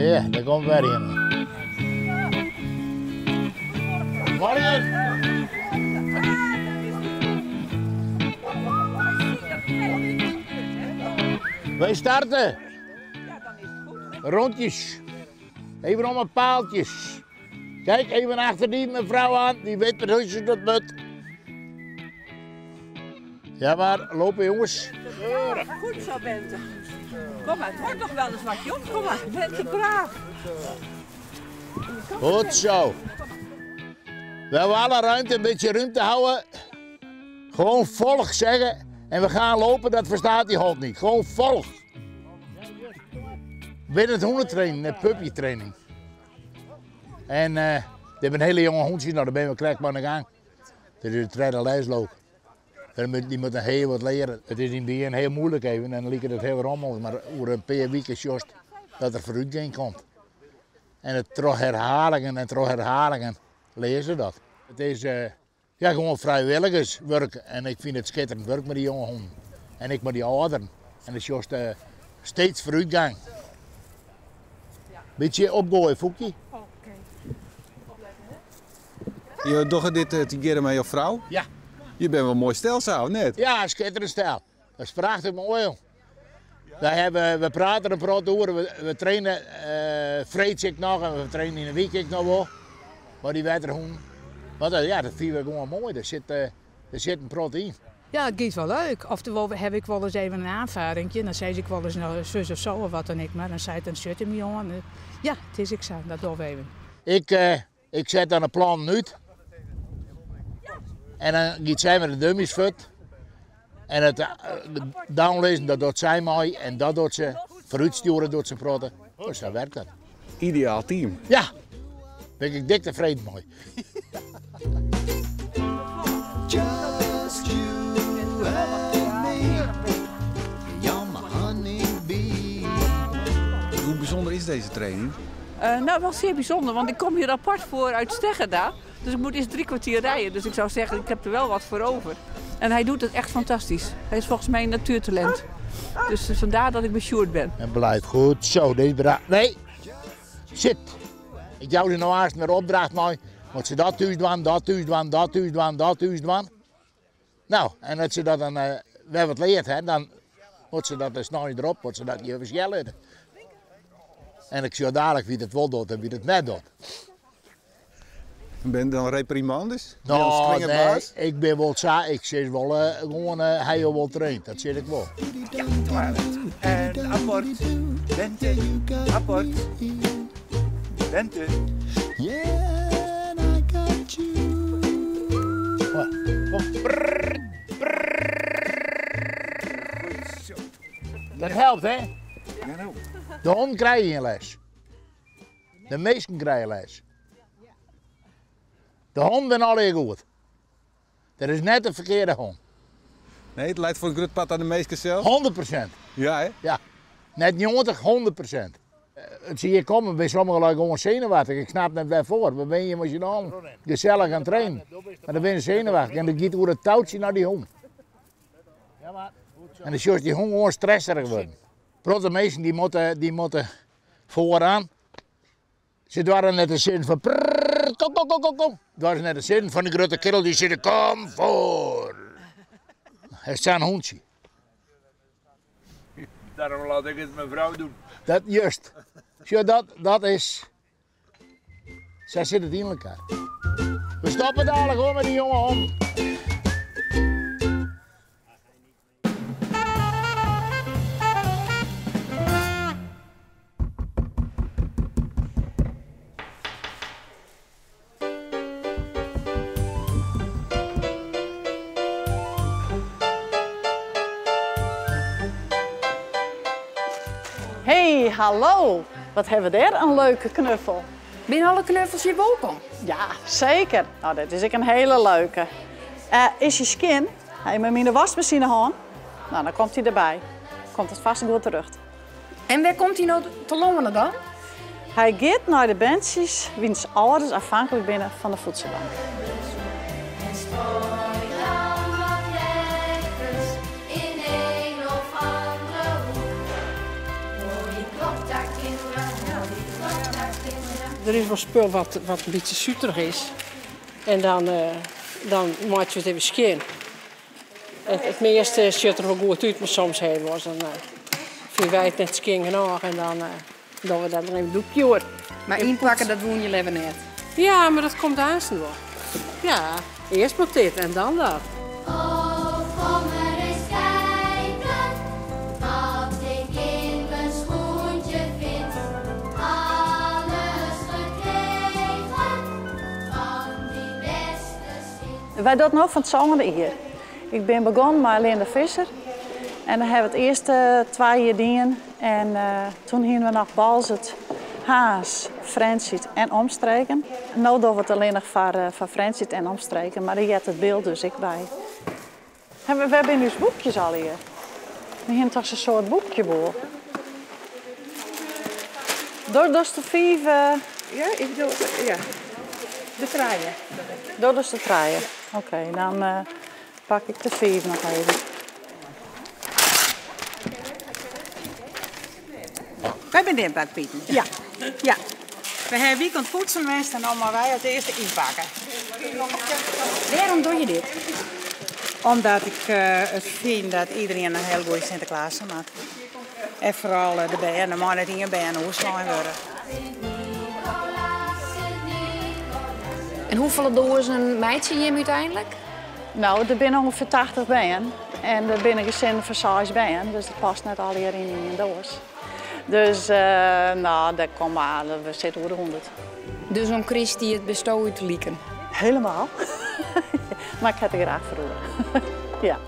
Ja, daar komt wer ien. Morgen! Wij starten. Rondjes. Even om de paaltjes. Kijk even achter die mevrouw aan, die weet precies hoe dat moet. Ja maar, lopen jongens. Goed zo, Bente. Kom maar, het wordt nog wel eens wat, joh. Kom maar, Bente, braaf. Goed zo. We hebben alle ruimte, een beetje ruimte houden. Gewoon volg zeggen en we gaan lopen, dat verstaat die hond niet. Gewoon volg. Binnen het hondentraining, de puppytraining. En uh, die hebben een hele jonge hondjes, nou daar ben we krijg maar aan de gang. Dat is de tweede lijstloop. Die moeten heel wat leren. Het is in het begin heel moeilijk even en dan lijkt het heel rommelig, maar over een paar weken just dat er vooruitgang komt. En het terug herhalingen en terug herhalingen lezen dat. Het is uh, ja, gewoon vrijwilligerswerk en ik vind het schitterend werk met die jonge honden. En ik met die ouderen. En het is just uh, steeds vooruitgang. Beetje opgooien, Foekje. Je docht dit te keren met je vrouw? Ja. Je bent wel mooi stel zo, net. Ja, schitterend stijl. Dat is prachtig mooi, joh. Wij hebben, we praten een praat door, we trainen uh, ik nog en we trainen in de week ik nog wel. Maar die wetterhoen. Want ja, dat vinden we gewoon mooi. Er zit een proteïne. Ja, het gaat wel leuk. Of heb ik wel eens even een aanvaring. Dan zei ik wel eens nou, zus of zo of wat dan ik. Maar dan zei het een zit hem jongen. Ja, het is ik zo, dat doe we even. Ik zet dan een plan uit. En dan gaat zij met de dummies voet. En het downlezen, dat doet zij mij. En dat doet ze. Vooruitsturen doet ze praten. Dus dat werkt dat. Ideaal team. Ja, ben ik dik tevreden mee. Just you and me. You're my honeybee. Hoe bijzonder is deze training? Nou, wel zeer bijzonder, want ik kom hier apart voor uit Steggerda. Dus ik moet eerst 3 kwartier rijden. Dus ik zou zeggen, ik heb er wel wat voor over. En hij doet het echt fantastisch. Hij is volgens mij een natuurtalent. Dus vandaar dat ik bij Sjoerd ben. En blijf goed zo, deze bra. Nee, zit. Ik jou ze nou eerst met opdracht mee. Want ze dat thuis doen, dat thuis doen, dat thuis doen, dat thuis doen. Nou, en als ze dat dan weer wat leert, hè, dan moet ze dat dus nog niet erop, moet ze dat niet verschillen. En ik zie dadelijk wie het wel doet en wie het niet doet. Ben je dan reprimandes? Nou, nee, ik ben wel saai. Ik zit wel gewoon hij wel traint, dat zit ik wel. Ja, en apport. Bente, apport. Bente. Yeah, and I got you. Kom. Dat helpt, hè? Ja, nou. De hond krijgt geen les. De meesten krijgen les. De hond ben al heel goed. Dat is net de verkeerde hond. Nee, het leidt voor het groot pad aan de meesten zelf? 100%. Ja, hè? Ja. Net 90, 100%. Het zie je komen bij sommigen lui gewoon zenuwachtig. Ik snap net waarvoor. We ben je emotioneel gezellig aan het trainen. Maar dan ben je zenuwachtig en dan gaat over het touwtje naar die hond. En dan zie je die hond gewoon stresserig worden. Protte mensen die moeten vooraan. Ze waren net de zin van prrr, kom, kom, kom, kom, kom. Het was net de zin van die grote kerel die zei, kom voor. Het is een hondje. Daarom laat ik het mijn vrouw doen. Dat, juist. Zo, dat is... Zij zitten het in elkaar. We stoppen dadelijk hoor met die jonge hond. Hey, hallo. Wat hebben we daar een leuke knuffel. Binnen alle knuffels hier welkom? Ja, zeker. Nou, dat is ik een hele leuke. Is je skin? Hij met mijn wasmachine aan. Nou, dan komt hij erbij. Komt het vast goed terug. En waar komt hij nou te lonen dan? Hij gaat naar de benches wiens ouders afhankelijk zijn van de voedselbank. Der is wol spul wat, wat in bytsje suterich is. En dan, dan meitsje we it even skjin. It, it measte sjocht der wol goed út, mar soms ha je wolris dan fine wy it net skjin genôch en dan dogge we dat noch even doekje oer. Mar ynpakke, dat woene je leaver net? Ja, mar dat komt aansten wol. Ja, earst moat dit en dan dat. Oh, kom maar eens kijken wat ik in mijn schoentje vind. Alles gekregen van die beste Sint. Wy dogge it no fan it sânde jier. Ik bin begûn mei Linda Visser en dan hawwe we it earste twa jier dien. En toen hiene we noch Boalsert, Harns, Frjentsjer en omstreken. No dogge we it allinnich foar, foar Frjentsjer en omstreken, mar dêr heart it Bilt dus ek by. En wêr binne ús boekjes allegear? We hiene toch sa'n soad boekjeboel. Dochst de fiif. Ja, ik bedoel, ja. De trije. Dochst de trije. Oké, dan pak ik de fiif noch even. Wy binne de ynpakpiten. Ja. Ja. We hawwe wyk oan it poetsen west en dan meie wy as earste ynpakke. Wêrom dogge je dit? Omdat ik it fyn dat iderien in hiel goede Sinteklaas ha moat. En foaral de bern, der mei net ien bern oerslein wurde. En hoefolle doazen meitsje jim úteinlik? No, der binne ûngefear 80 bern en der binne gesinnen fan seis bern, dus dat past net allegear yn ien doas. Dus no, dêr komme we sitte oer de 100. Dus om krysttiid bisto út de liken? Helemaal. Mar ik ha it der graach foar oer. Ja.